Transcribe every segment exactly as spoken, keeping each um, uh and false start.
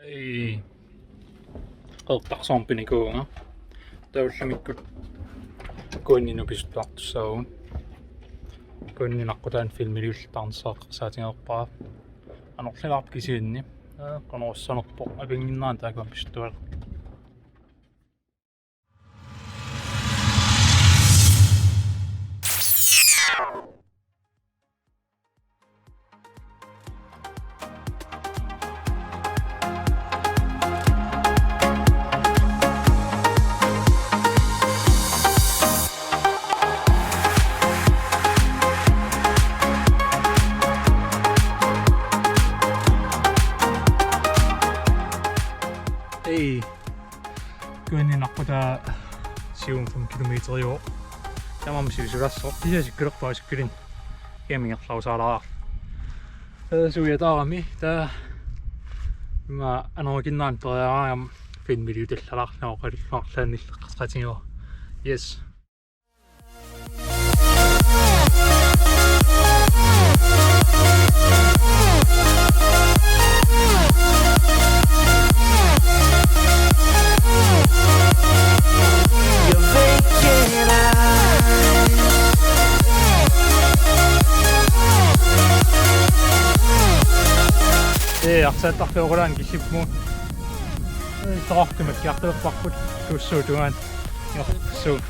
Ii. Qeqertarsuarmut pinikuuvunga. Taava ullumikkut Kuanninut pisuttuartussaavugut. Kuanni naqqutaani filmiliulluartarnissaa eqqarsaatigereerpara. Anorlilaarpoq kisianni. Aa, qanorsuaq apinnginnerani taakku pisuttualerput. Ei. Kuanni naqqutaa syv komma fem kilometeriuvoq. Tamarmi sivisulaassaaq. Kisianni sikkulerpara sikkulinnut. Kiamik ingerlarusaalaarluni. Ee, suiataarami. Taava ima anorersuarnerani periaraangama filmiliutallalaarlunga oqalunnaarlaannillu eqqarsaatigaara. Yes. Ee, arsaattarfeerulaani kissippugut. Ee, soqartumik kiartulerparput tuussuutugaan. Jorsuut.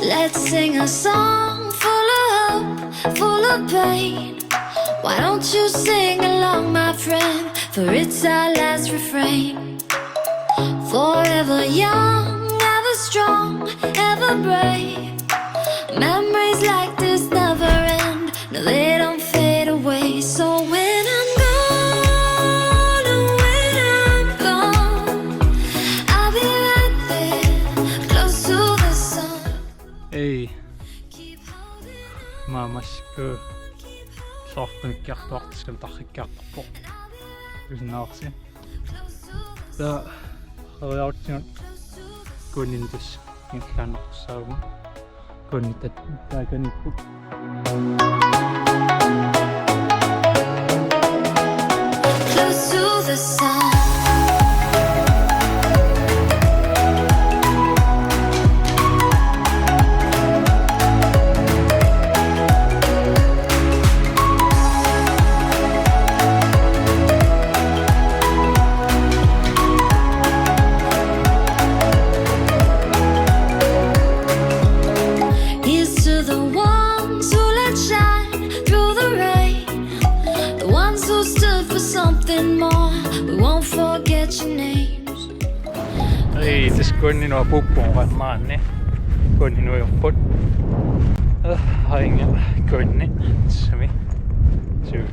Let's sing a song full of hope, full of pain. Why don't you sing along, my friend? For it's our last refrain. Forever young, ever strong, ever brave. Memories like this never end. No, they don't fade away. So when I'm gone, oh, when I'm gone, I'll be right there, close to the sun. Ei. Keep holding on. Mamasku. Soqartumik kiartuartussaq tarrikkiartorpoq. Usinnaarsi. Taava, qeriarutsigut Kuanninut tassa ingerlaannartussaavugut. Kuanni tat-, taakaniipput. Close to the sun. Here's to the ones who let shine through the rain, the ones who stood for something more. We won't forget your names. Ei, tassa Kuanninut apuupput oqarnerani. Kuanninuiorput. Ah, ainga Kuanni. Sami. Suu.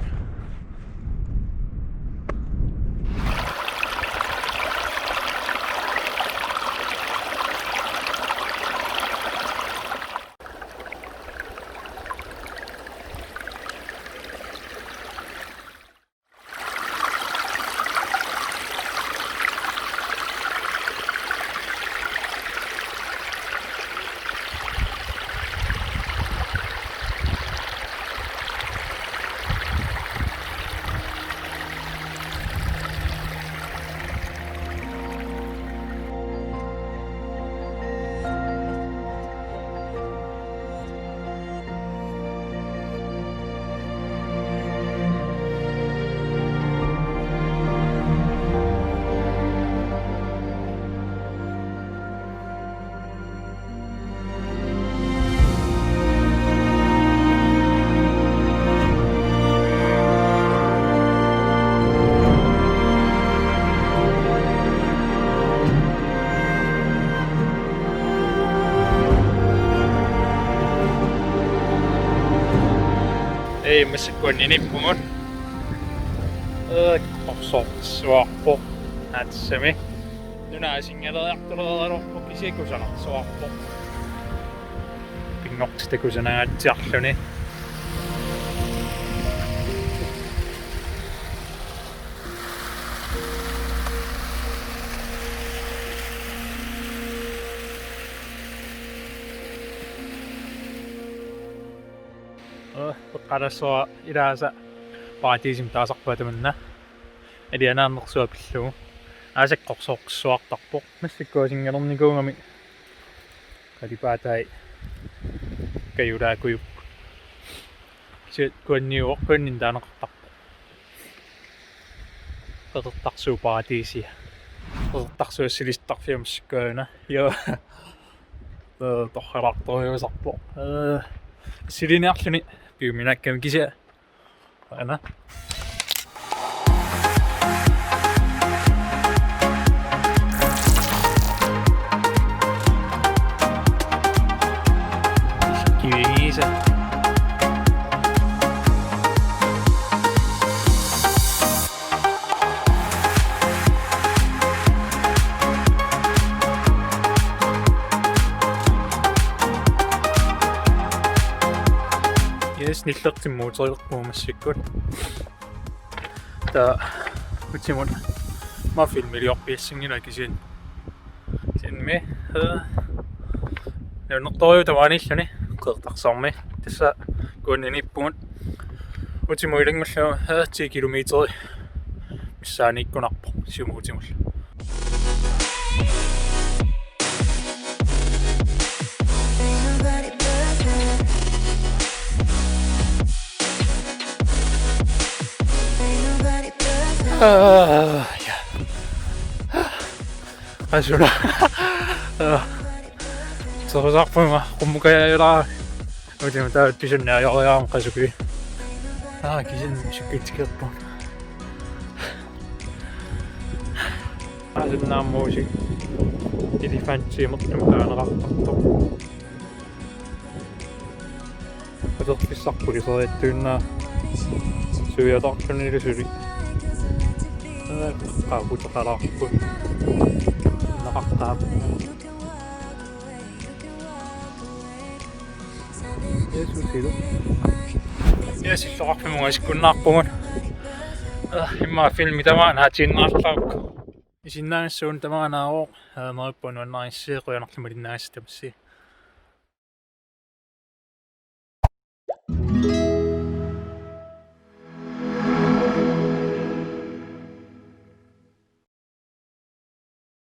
Massakkut kuanniniippugut. Ee, qorsorsuarpoq. Aatsami. Nuna asinngileriartuleraluarpoq, kisianni kusanarsuarpoq. Pinngortitaq kusanangaatsiarluni. Ee, eqqaassavara ilaasa paradisimi taasarpara tamanna. Alianaarnersuaq pillugu. Aasakkut qorsorsuartarpoq. Massakkut asinngilernikuugami qalipaatai kajulaakujupput. Kisianni kuanniuvoq, kuannini taaneqartarpoq. Qeqertarsuup paradisia. Qeqertarsuaq silisittarfia massakkut una. Joo. Ee, torralaartorujussuusarpoq. Ee, siliniarluni piuminaakkami kisianni. Aana. Kiviisa. Yes, nillertimmuuterilerpugut massakkut. Taava utimut aamma filmiliorpiassanngilanga kisianni. Kisianni, ee, nunartorujuuvoq tamaaniilluni Qeqertarsuarmi. Tassa kuanniniippugut. Utimut ilanngullugu, ee, ti kilometeri missaaniikkunarpoq Siumuutimullu. Aa, ja. Asuna. Aa. Soorusarpunga qummukaajara. Utima taava pisunniariarama qasukui. Aa, kisianni sikkitsikerpun. Asunnaammuusi elefanti imerlumi taaneqartartoq. Atorfissarput iseriattuinnaa suiatarlunilu suli. Qaaputaqalaarput. Naqaqqaap. Jesusilu. Jesusilloqarfimmut isikkunnaarpugut. Aa, immaqa filmi tamaana atiinnarlaaq. Isiginnaagassat tamaanaavoq, aa, neriuppunga nuannarigassasi, qujanarlu malinnaagassi tamassi.